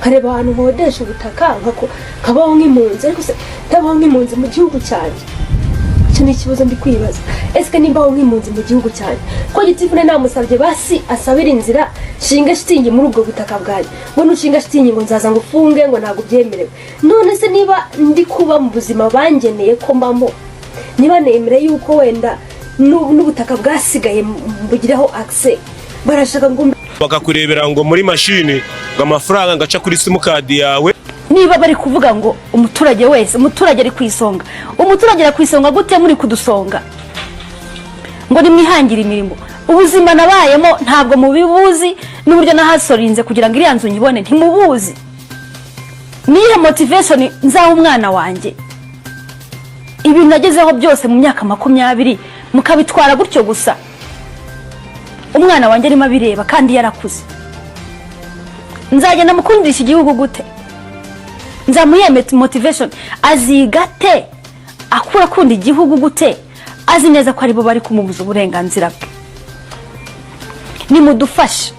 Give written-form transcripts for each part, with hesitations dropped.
Nkareba ahantu nkodesha ubutaka, nkabaho nk'impunzi. Ariko se ntabaho nk'impunzi mu gihugu cyanjye? Icyo ni ikibazo ndi kwibaza. Ese nimbaho nk'impunzi mu gihugu cyanjye, ko gitifu namusabye basi asabira inzira nshinga shitingi muri ubwo butaka bwanjye, ngo nushinga shitingi ngo nzaza ngo ufunge, ngo ntabwo byemerewe. None se niba ndi kuba mu buzima bangeneye ko mbamo, niba nemere yuko wenda n'ubutaka bwasigaye mbugireho access, barashaka ngo Bakakurebera ngo muri mashini, ngo amafaranga ngaca kuri simukadi yawe. Niba bari kuvuga ngo umuturage wese, umuturage ari ku isonga, umuturage ari ku isonga gute muri kudusonga ngo nimwihangire imirimo? Ubuzima nabayemo ntabwo mubibuzi, n'uburyo nahasorinze kugira ngo iriya nzu nyibone ntimubuzi. Niyihe motivation nzaha umwana wanjye? Ibintu nagezeho byose mu myaka 20 mukabitwara gutyo gusa, umwana wanjye arimo abireba kandi yarakuze. Nzagenda mukundisha igihugu gute? Nzamuye motivation? Aziga ate, akura akunda igihugu gute, azi neza ko aribo bari kumubuza uburenganzira bwe? Nimudufashe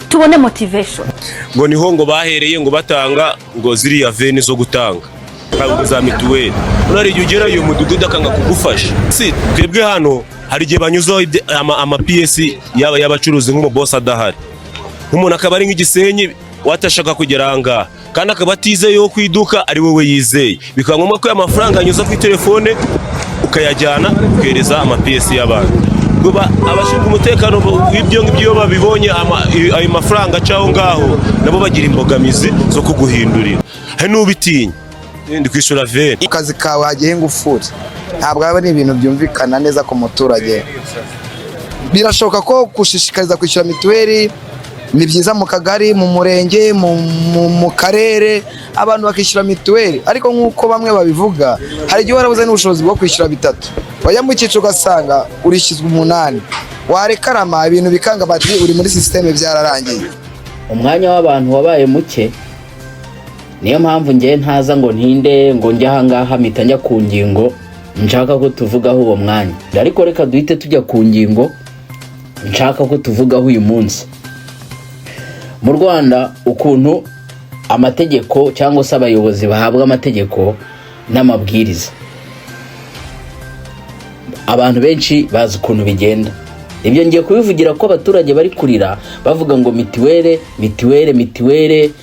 tubone motivation. Ngo niho ngo bahereye ngo batanga ngo ziriya veni zo gutanga ntabwo za mituweli. Urari igihe ugerayo, umudugudu akanga kugufasha. Si twebwe hano, hari igihe banyuzaho ama pièces yaba y'abacuruzi, nk'umubosi adahari, nk'umuntu akaba ari nk'igisenyi watashaka kugera aha ngaha, kandi akaba atizeye yo ku iduka, ari wowe yizeye, bikaba ngombwa ko aya mafaranga anyuza kuri telefone, ukayajyana ukereza ama pièces y'abantu. Ubwo abashinzwe umutekano w'ibyo ngibyo, iyo babibonye ayo mafaranga aca aho ngaho, nabo bagira imbogamizi zo kuguhindurira. Hari n'ubitinya, ndi kwishyura veni. Ku kazi kawe hagiye ingufuri, ntabwo aba ari ibintu byumvikana neza ku muturage. Birashoboka ko gushishikariza kwishyura mituweli ni byiza mu kagari, mu murenge, mu karere, abantu bakishyura mituweli. Ariko nk'uko bamwe babivuga, hari igihe warabuze n'ubushobozi bwo kwishyura bitatu, wajya mu cyiciro ugasanga urishyuzwa umunani, warekarama ibintu bikanga, bati uri muri sisiteme, byararangiye. Umwanya w'abantu wabaye muke, niyo mpamvu ngewe ntaza ngo ntinde ngo njye ahangaha, mpita njya ku ngingo nshaka ko tuvugaho uwo mwanya. Ariko reka duhite tujya ku ngingo nshaka ko tuvugaho uyu munsi. Mu Rwanda, ukuntu amategeko cyangwa se abayobozi bahabwa amategeko n'amabwiriza, abantu benshi bazi ukuntu bigenda. Ibyo ngiye kubivugira ko abaturage bari kurira bavuga ngo mituweli, mituweli, mituweli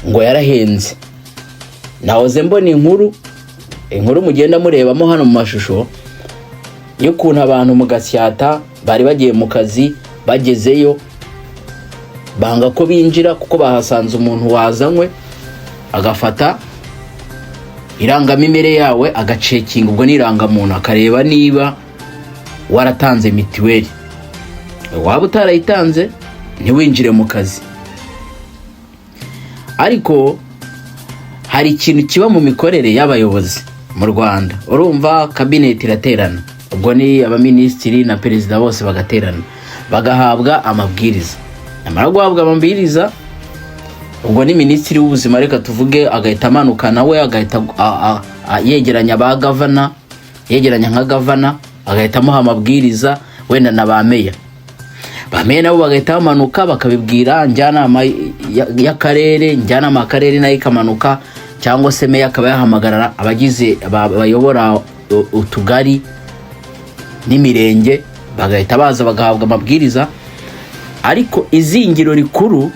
ngo yarahenze. Nahoze mbona inkuru mugenda murebamo hano mu mashusho, y'ukuntu abantu mu Gasyata bari bagiye mu kazi, bagezeyo banga ko binjira kuko bahasanze umuntu wazanywe, agafata irangamimerere yawe, agacekinga, ubwo ni irangamuntu, akareba niba waratanze mituweli. Waba utarayitanze ntiwinjire mu kazi. Ariko hari ikintu kiba mu mikorere y'abayobozi mu Rwanda. Urumva, kabineti iraterana, ubwo ni abaminisitiri na perezida, bose bagaterana, bagahabwa amabwiriza. Nyamara guhabwa amabwiriza, ubwo ni minisitiri w'ubuzima reka tuvuge, agahita amanuka nawe, agahita yegeranya ba gavana, yegeranya nka gavana, agahita amuha amabwiriza, wenda na ba meya. Ba meya nabo bagahita bamanuka bakabibwira njyanama y'akarere, njyanama y'akarere nayo ikamanuka, cyangwa se meya akaba yahamagara abagize bayobora utugari n'imirenge, bagahita baza bagahabwa amabwiriza. Ariko izingiro rikuru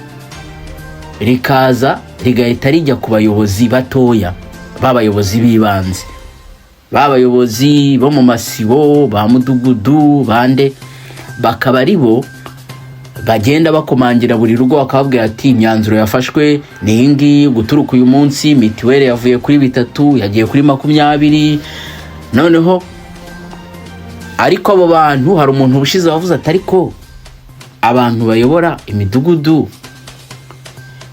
rikaza rigahita rijya ku bayobozi batoya, b'abayobozi b'ibanze, b'abayobozi bo mu masibo, ba mudugudu, bande, bakaba ari bo bagenda bakomangira buri rugo, bakababwira ati imyanzuro yafashwe ni iyi ngiyi: guturuka uyu munsi mituweli yavuye kuri bitatu yagiye kuri 20. Noneho ariko abo bantu, hari umuntu ubushize wavuze ati ariko abantu bayobora imidugudu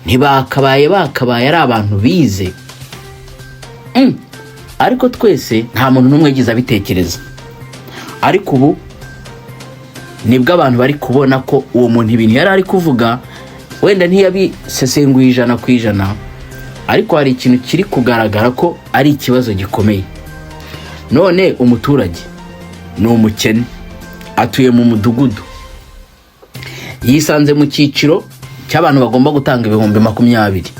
ntibakabaye bakabaye ari abantu bize? Ariko twese nta muntu n'umwe yagize abitekereza. Ariko ubu nibwo abantu bari kubona ko uwo muntu ibintu yari ari kuvuga wenda ntiyabisesenguye 100%, ariko hari ikintu kiri kugaragara ko ari ikibazo gikomeye. None umuturage ni umukene, atuye mu mudugudu, yisanze mu cyiciro cy'abantu bagomba gutanga 20,000.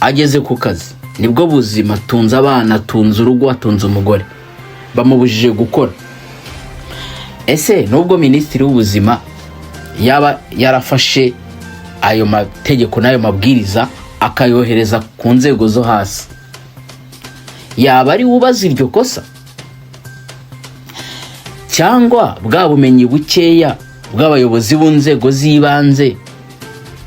Ageze ku kazi, nibwo buzima, atunze abana, atunze urugo, atunze umugore, bamubujije gukora. Ese nubwo minisitiri w'ubuzima yaba yarafashe ayo mategeko n'ayo mabwiriza akayohereza ku nzego zo hasi, yaba ari we ubaza iryo kosa, cyangwa bwa bumenyi bukeya bw'abayobozi b'inzego z'ibanze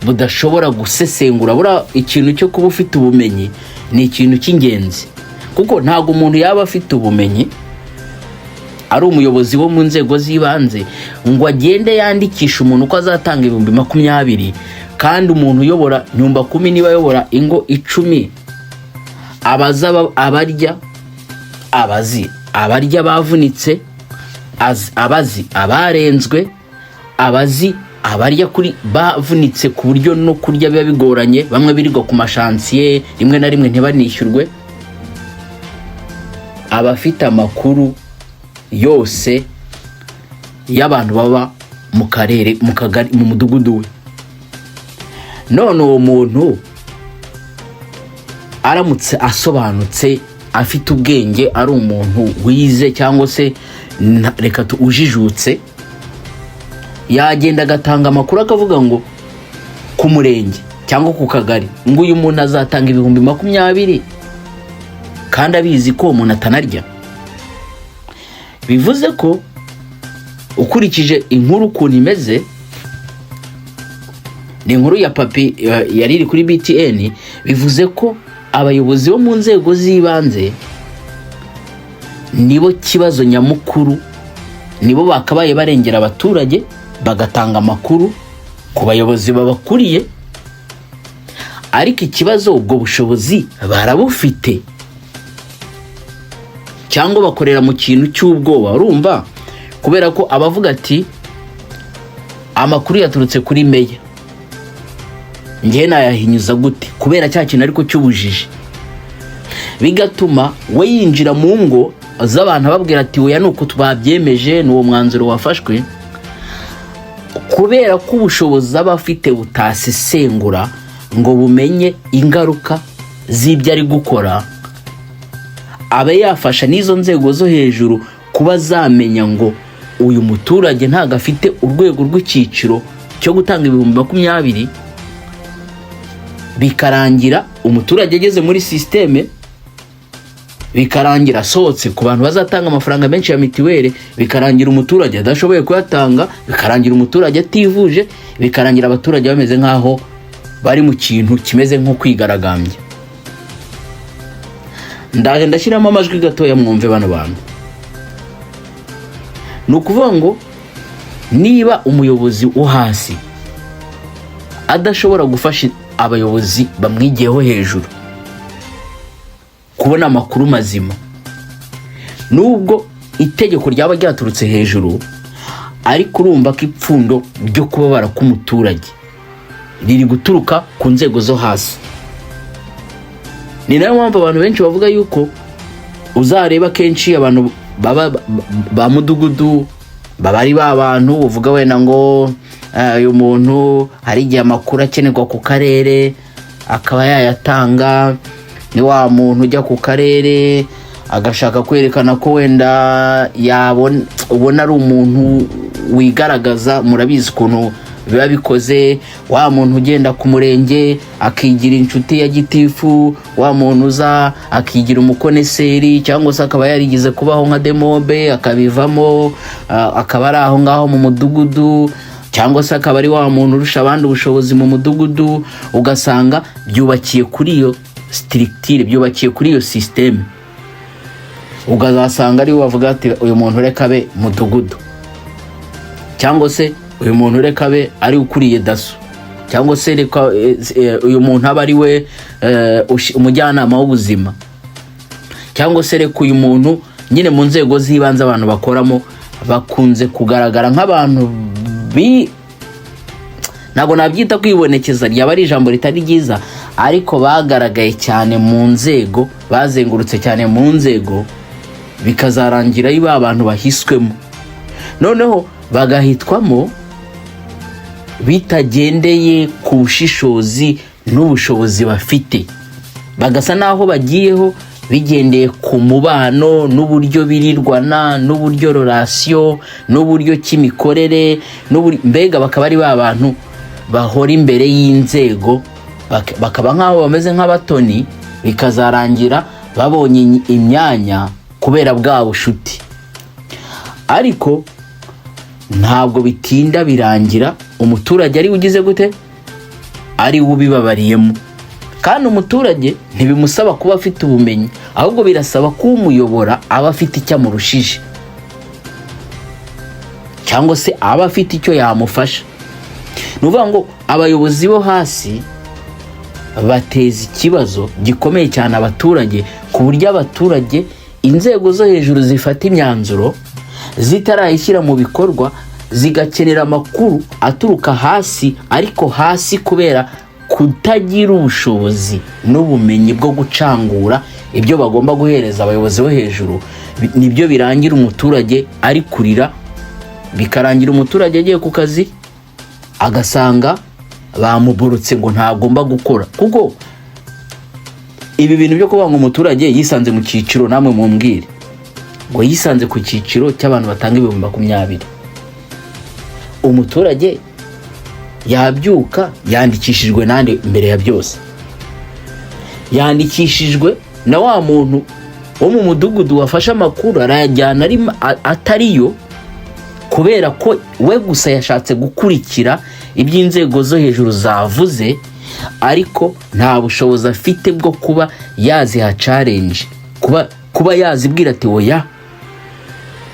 budashobora gusesengura? Buriya ikintu cyo kuba ufite ubumenyi ni ikintu cy'ingenzi, kuko ntabwo umuntu yaba afite ubumenyi ari umuyobozi wo mu nzego z'ibanze ngo agende yandikishe umuntu ko azatanga 20,000, kandi umuntu uyobora nyumba kumi, niba ayobora ingo 10, abaza abarya, abazi abarya bavunitse, abazi abarenzwe, abazi abarya kuri bavunitse ku buryo no kurya biba bigoranye, bamwe birirwa ku mashansiye, rimwe na rimwe ntibanishyurwe, abafite amakuru yose y'abantu baba mu karere, mu kagari, mu mudugudu we. None uwo muntu aramutse asobanutse, afite ubwenge, ari umuntu wize cyangwa se reka ujijutse, yagenda agatanga amakuru akavuga ngo ku murenge cyangwa ku kagari ngo uyu muntu azatanga 20,000, kandi abizi ko uwo muntu atanarya? Bivuze ko ukurikije inkuru ukuntu imeze, ni inkuru ya Papi yari iri kuri BTN, bivuze ko abayobozi bo mu nzego z'ibanze nibo kibazo nyamukuru. Nibo bakabaye barengera abaturage, bagatanga amakuru ku bayobozi babakuriye, ariko ikibazo, ubwo bushobozi barabufite cyangwa bakorera mu kintu cy'ubwoba? Urumva, kubera ko abavuga ati amakuru yaturutse kuri meya, njyewe nayahinyuza gute? Kubera cya kintu ariko cy'ubujiji, bigatuma we yinjira mu ngo z'abantu ababwira ati oya, ni uko twabyemeje, ni uwo mwanzuro wafashwe. Kubera ko ubushobozi aba afite butasesengura ngo bumenye ingaruka z'ibyo ari gukora, abe yafasha n'izo nzego zo hejuru kuba zamenya ngo uyu muturage ntabwo afite urwego rw'icyiciro cyo gutanga 20,000, bikarangira umuturage ageze muri sisiteme, bikarangira asohotse ku bantu bazatanga amafaranga menshi ya mitiweli, bikarangira umuturage adashoboye kuyatanga, bikarangira umuturage ativuje, bikarangira abaturage bameze nk'aho bari mu kintu kimeze nko kwigaragambya. Ndaje ndashyiramo amajwi gatoya mwumve bano bantu. Ni ukuvuga ngo niba umuyobozi wo hasi adashobora gufasha abayobozi bamwigiyeho hejuru kubona amakuru mazima, nubwo itegeko ryaba ryaturutse hejuru, ariko urumva ko ipfundo ryo kubabara k'umuturage riri guturuka ku nzego zo hasi. Ni nayo mpamvu abantu benshi bavuga yuko uzareba kenshi abantu baba ba mudugudu baba ari ba bantu uvuga wenda ngo uyu muntu hari igihe amakuru akenerwa ku karere akaba yayatanga. Ni wa muntu ujya ku karere agashaka kwerekana ko wenda yabona, ubona ari umuntu wigaragaza. Murabizi ukuntu biba bikoze. Wa muntu ugenda ku murenge akigira inshuti ya gitifu, wa muntu uza akigira umukoneseri, cyangwa se akaba yarigeze kubaho nka demobe akabivamo, akaba ari aho ngaho mu mudugudu, cyangwa se akaba ari wa muntu urusha abandi ubushobozi mu mudugudu, ugasanga byubakiye kuri iyo structure, byubakiye kuri iyo sisiteme, ukazasanga ariwe bavuga ati uyu muntu reka abe mudugudu, cyangwa se uyu muntu reka abe ari ukuriye DASSO, cyangwa se reka uyu muntu abe ari we umujyanama w'ubuzima, cyangwa se reka uyu muntu nyine. Mu nzego z'ibanze abantu bakoramo bakunze kugaragara nk'abantu bi, ntabwo nabyita kwibonekeza, ryaba ari ijambo ritari ryiza, ariko bagaragaye cyane mu nzego, bazengurutse cyane mu nzego, bikazarangira ari ba bantu bahiswemo, noneho bagahitwamo bitagendeye ku bushishozi n'ubushobozi bafite. Bagasa n'aho bagiyeho bigendeye ku mubano n'uburyo birirwana n'uburyo relation n'uburyo cy'imikorere, mbega bakaba ari ba bantu bahora imbere y'inzego, bakaba nk'aho bameze nk'abatoni, bikazarangira babonye imyanya kubera bwa bushuti. Ariko ntabwo bitinda, birangira umuturage ari we ugize gute? Ari we ubibabariyemo. Kandi umuturage ntibimusaba kuba afite ubumenyi, ahubwo birasaba ko umuyobora aba afite icyo amurushije cyangwa se aba afite icyo yamufasha. Ni ukuvuga ngo abayobozi bo hasi bateza ikibazo gikomeye cyane abaturage, ku buryo abaturage inzego zo hejuru zifata imyanzuro zitarayishyira mu bikorwa zigakenera amakuru aturuka hasi. Ariko hasi, kubera kutagira ubushobozi n'ubumenyi bwo gucangura ibyo bagomba guhereza abayobozi bo hejuru, nibyo birangira umuturage ari kurira, bikarangira umuturage agiye ku kazi agasanga bamuborotse ngo ntagomba gukora. Kuko ibi bintu byo kuvuga ngo umuturage yisanze mu cyiciro, namwe mumbwire ngo yisanze ku cyiciro cy'abantu batanga 20,000, umuturage yabyuka yandikishijwe nande? Mbere ya byose yandikishijwe na wa muntu wo mu mudugudu wafashe amakuru arayajyana atariyo, kubera ko we gusa yashatse gukurikira iby'inzego zo hejuru zavuze, ariko nta bushobozi afite bwo kuba yaziha challenge, kuba yazibwira ati: "Oya,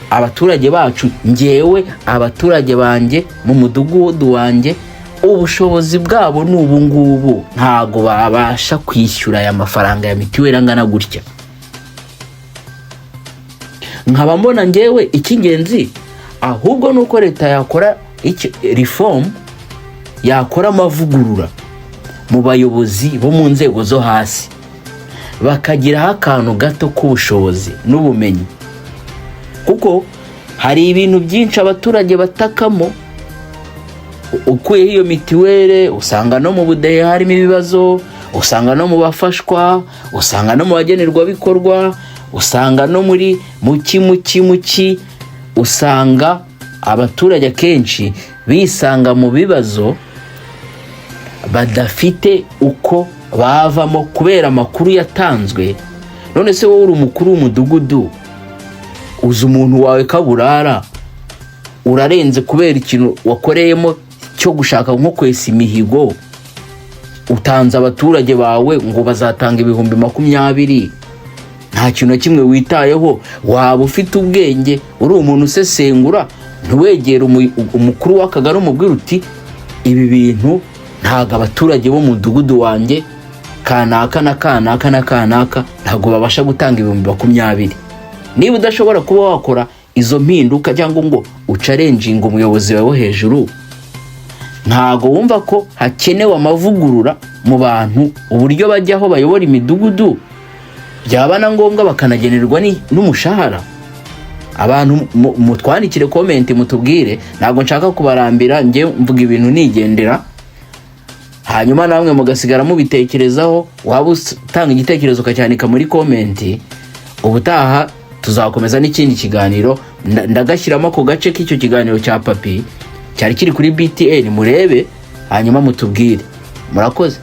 abaturage bacu, ngewe abaturage banjye mu mudugudu wanjye, ubushobozi bwabo ni ubu ngubu, ntago babasha kwishyura aya mafaranga ya mitiweli angana gutya." Nkaba mbona ngewe icy'ingenzi ahubwo ni uko leta yakora reform, yakora amavugurura mu bayobozi bo mu nzego zo hasi, bakagiraho akantu gato k'ubushobozi n'ubumenyi, kuko hari ibintu byinshi abaturage batakamo. Ukuyeho iyo mitiweli, usanga no mu budehe harimo ibibazo, usanga no mu bafashwa, usanga no mu bagenerwabikorwa, usanga no muri muki muki muki, usanga abaturage akenshi bisanga mu bibazo badafite uko bavamo kubera amakuru yatanzwe. None se wowe uri umukuru w'umudugudu, uzi umuntu wawe kaburara urarenze kubera ikintu wakoreyemo cyo gushaka nko kwesa imihigo, utanze abaturage bawe ngo bazatanga 20,000, nta kintu na kimwe witayeho. Waba ufite ubwenge, uri umuntu usesengura, ntiwegere umukuru w'akagari umubwira uti: "Ibi bintu ntabwo abaturage bo mu mudugudu wanjye kanaka na kanaka na kanaka ntabwo babasha gutanga 20,000"? Niba udashobora kuba wakora izo mpinduka cyangwa ngo uchallenginge umuyobozi wawe wo hejuru, ntabwo wumva ko hakenewe amavugurura mu bantu, uburyo bajyaho bayobora imidugudu, byaba na ngombwa bakanagenerwa n'umushahara? Abantu mutwandikire comment mutubwire. Ntabwo nshaka kubarambira, njye mvuga ibintu nigendera, hanyuma namwe mugasigara mubitekerezaho. Waba utanga igitekerezo ukacyandika muri comment. Ubutaha tuzakomeza n'ikindi kiganiro. Ndagashyiramo ako gace k'icyo kiganiro cya Papi cyari kiri kuri BTN, murebe hanyuma mutubwire. Murakoze.